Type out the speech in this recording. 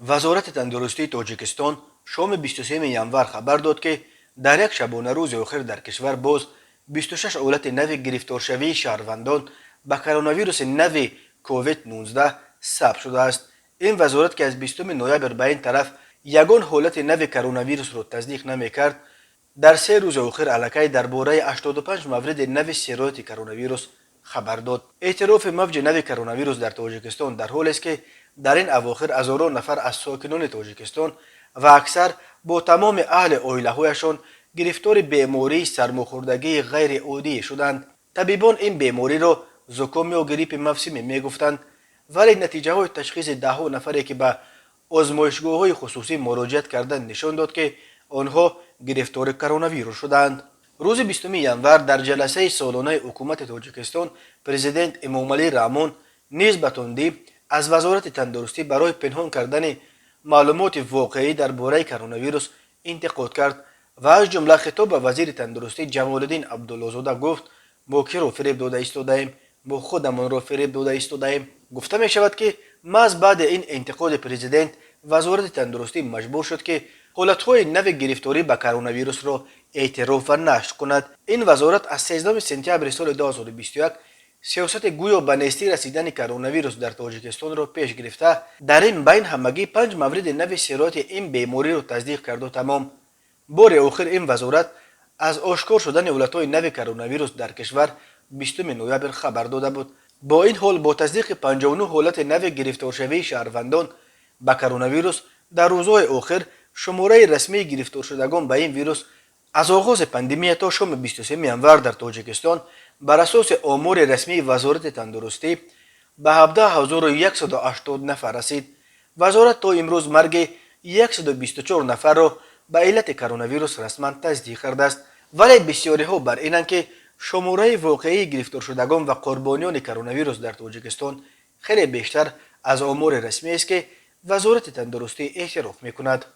Вазорати тандурустии Тоҷикистон шоми 23 январ хабар дод, ки дар як шабонарӯзи охир дар кишвар боз 26 ҳолати нави гирифторшавии шаҳрвандон ба коронавируси нави COVID-19 сабт шудааст. Ин вазорат, ки аз 20 ноябр ба ин тараф ягон ҳолати нави коронавирусро тасдиқ намекард, дар 3 рӯзи охир аллакай дар бораи 85 мавриди нави сирояти коронавирус хабар дод. Эътирофи мавҷи нави коронавирус дар Тоҷикистон дар ҳолест, ки дар ин авохир ҳазорон нафар аз сокинони Тоҷикистон ва аксар бо тамоми аҳли оилаҳояшон гирифтори бемории сармохӯрдагии ғайриоддӣ шуданд. Табибон ин бемориро зуком ё гриппи мавсимӣ мегуфтанд, вале натиҷаҳои ташхиси даҳҳо нафаре, ки ба озмоишгоҳҳои хусусӣ муроҷиат карданд, нишон дод, ки онҳо гирифтори коронавирус шуданд. Рӯзи 20 январ дар ҷаласаи солонаи ҳукумати Тоҷикистон президент Эмомалӣ Раҳмон низ ба тундӣ аз Вазорати тандурустӣ барои пинҳон кардани маълумоти воқеӣ дар бораи коронавирус интиқод кард ва аз ҷумла хитоб ба вазири тандурустӣ Ҷамолиддин Абдуллозода гуфт: «Мо киро фиреб дода истодаем? Мо худамонро фиреб дода истодаем». Гуфта мешавад, ки маҳз баъди ин интиқоди президент Вазорати тандурустӣ маҷбур шуд, ки ҳолатҳои нави гирифторӣ ба коронавирусро эътироф ва нашр кунад. Ин вазорат аз 13 сентябри соли 2021 сиёсати гӯё ба нестӣ расидани коронавирус дар Тоҷикистонро пеш гирифта, дар ин байн ҳамагӣ панҷ мавриди нави сирояти ин бемориро тасдиқ карду тамом. Бори охир ин вазорат аз ошкор шудани ҳолатҳои нави коронавирус дар кишвар 20 ноябр хабар дода буд. Бо ин ҳол, бо тасдиқи 59 ҳолати нави гирифторшавии шаҳрвандон ба коронавирус дар рӯзҳои охир, шумораи расмии гирифторшудагон ба ин вирус аз оғози пандемия то шоми 23 январ дар Тоҷикистон бар асоси омори расмии Вазорати тандурустӣ ба 17 180 нафар расид. Вазорат то имрӯз марги 124 нафарро ба иллати коронавирус расман тасдиқ кардааст, вале бисёриҳо бар инанд, ки шумораи воқеии гирифторшудагон ва қурбониёни коронавирус дар Тоҷикистон хеле бештар аз омори расмиест, ки Вазорати тандурустӣ эътироф мекунад.